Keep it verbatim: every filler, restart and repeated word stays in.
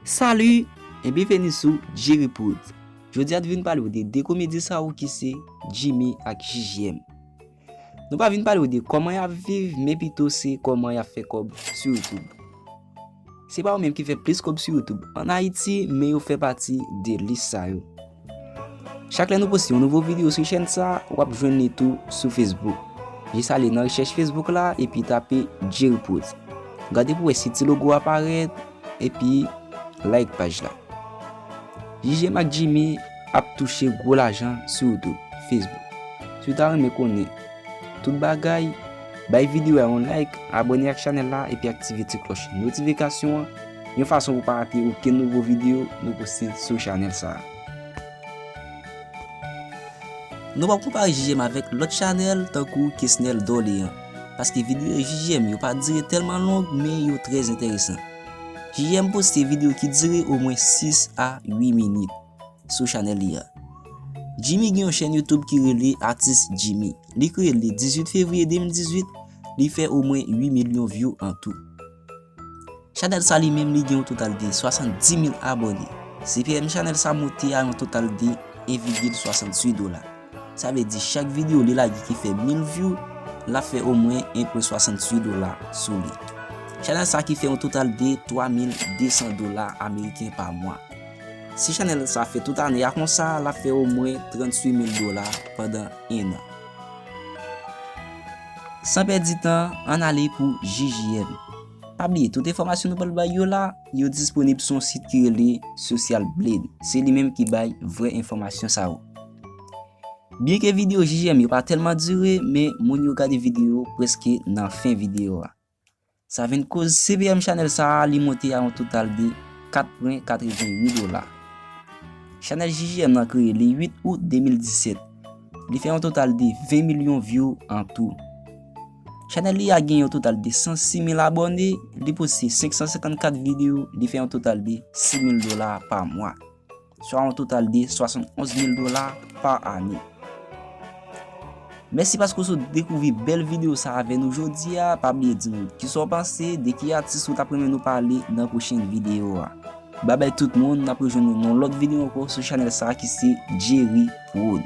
Salut e byenveni sou Jerry Prod. Jodi a nou vin pale w de de komedyen sa yo ki se Jimmy ak J J M. Nou pa vin pale w de kòman y ap viv, men pito se kòman y ap fè kòb sou YouTube. Se pa yo menm ki fè plis kòb sou YouTube ann Ayiti, men yo fè pati de lis sa yo. Chak lè nou poste yon nouvo videyo sou chèn sa, w ap jwenn li tou sou Facebook. Jis ale nan rechèch Facebook la epi tape Jerry Prod. Gade pou w wè si ti logo a parèt, epi like paj la. J J M ak Jimmy ap touche gwo lajan sou YouTube, Facebook. Si w ta renmen konnen tout bagay, bay videyo a yon like, abòne ak chanèl la epi aktive ti klòch notifikasyon an, yon fason pou w pa rate okenn nouvo videyo nou poste sou chanèl sa a. Nou p ap konpare J J M avèk lòt chanèl tankou Kesnel Dorlean, paske videyo J J M yo pa dire tèlman long, men yo trè enteresan. J J M poste videyo ki dire omwen sis a uit minit sou chanèl li a. Jimmy gen yon chèn YouTube ki rele Atis Jimmy. Li kreye l le dizuit fevriye de mil dizuit, li fè omwen uit milyon view an tou. Chanèl sa li menm li gen yon total de swasanndis mil abòne. C P M chanèl sa monte a yon total de en vigil swasantuit dola. Sa vle di chak videyo li lage ki fè mil view, l ap fè omwen en pwen swasantuit dola sou li. Chanèl sa ki fè yon total de twa mil de san dola ameriken pa mwa. Si chanèl sa fè tout ane a konsa, l ap fè omwen tranntuit mil dola pandan en an. San pèdi tan, ann ale pou J J M. Pa bliye, tout enfòmasyon nou pral bay yo la, yo disponib sou yon sit ki rele Social Blade. Se li menm ki bay vrè enfòmasyon sa yo. Byenke videyo J J M yo pa tèlman dire, men moun yo gade videyo prèske nan fen videyo a. Sa vin koz C P M chanèl sa a li monte a yon total de kat pwen katrevenwit dola. Chanèl J J M nan kreye le uit out de mil disèt. Li fè yon total de ven milyon view an tou. Chanèl li a gen yon total de san sis mil abòne, li poste senk san senkannkat videyo, li fè yon total de sis mil dola pa mwa, swa yon total de swasannonz mil dola pa ane. Mèsi paske w sot dekouvri bèl videyo sa avè nou jodi a. Pa bliye di nou kisa w panse, de ki atis ou t ap renmen nou pale nan pwochen videyo a. Babay tout moun, n ap rejwenn nou nan yon lòt videyo ankò sou chanèl sa ki se Jerry Prod.